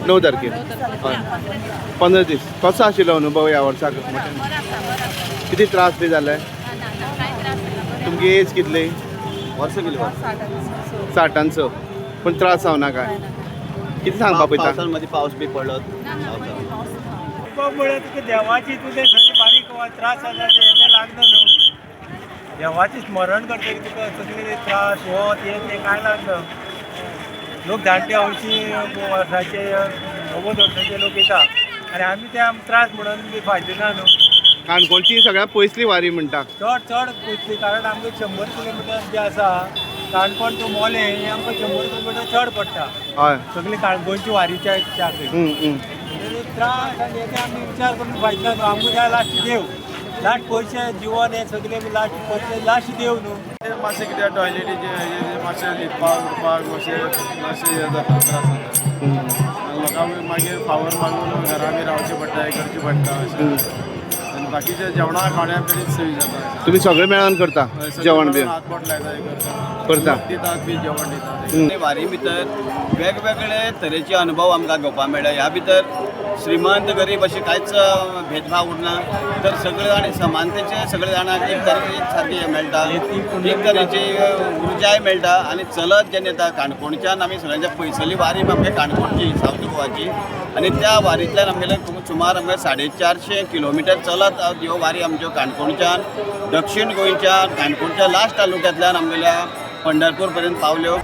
9 तारखेर. हय, 15 दीस. कसो आशिल्लो अनुभव ह्या वर्साक? कितें त्रास बी जाले? तुमची एज कितली? वर्सां गेली. 60 स. पूण त्रास जावना काय? कितें सांगपा पळयता? पावसान मदीं पावस बी पडलो. म्हळ्यार तुका देवाची तुजें खंय बारीक त्रास जाता तें लागना न्हू. देवाचें स्मरण करतकीर तुका सगळे त्रास वत हें तें कांय लागना. लोक जाणटे 80 वर्साचे, 90 वर्साचे लोक येता आनी आमी ते त्रास म्हणून बी फायदो ना न्हू. काणकोणची सगळ्यात पयसली वारी म्हणटा. चड चड पयसली, कारण आमकां 100 किलोमिटर जें आसा काणकोण टू मोलें हें आमकां 100 किलोमिटर चड पडटा. सगळी काणकोणची वारीच्या त्रास आनी हें आमी विचार करून फायदो ना न्हू. आमकां जाय लास्ट देव, लास्ट पयशे जिवन हें सगळें लास्ट पयशे लास्ट देव न्हू. मातशें कितें टॉयलेटीचें मातशें न्हिदपाक उठपाक मातशें मातशें हें जाता, त्रास जाता. लोकांक मागीर फावर मागून घरा बी रावचें पडटा, हें करचें पडटा अशें. आनी बाकीचें जेवणा खाण्या तरी सोयी जाता. तुमी सगळे मेळोन करता जेवण बी? हात बोट लायता, हें करता. करता. दितात बी, जेवण दितात. वारी भितर वेगवेगळे तरेचे अनुभव आमकां घेवपाक मेळ्ळे. ह्या भितर श्रीमंत गरीब अशें कांयच भेदभाव उरना, तर सगळे जाण समानतेचे, सगळे जाणांक एक तरे एक सारकी हें मेळटा, एक तरेची उर्जाय मेळटा. आनी चलत जेन्ना येता काणकोणच्यान आमी सगळ्यांच्या पयसली वारी आमगे काणकोणची सावथ गोवाची, आनी त्या वारींतल्यान आमगेले सुमार आमगे 450 किलोमिटर चलत ह्यो वारी आमच्यो काणकोणच्यान दक्षीण गोंयच्या काणकोणच्या लास्ट तालुक्यांतल्यान आमगेल्या पंढरपूर पर्यंत पावल्यो.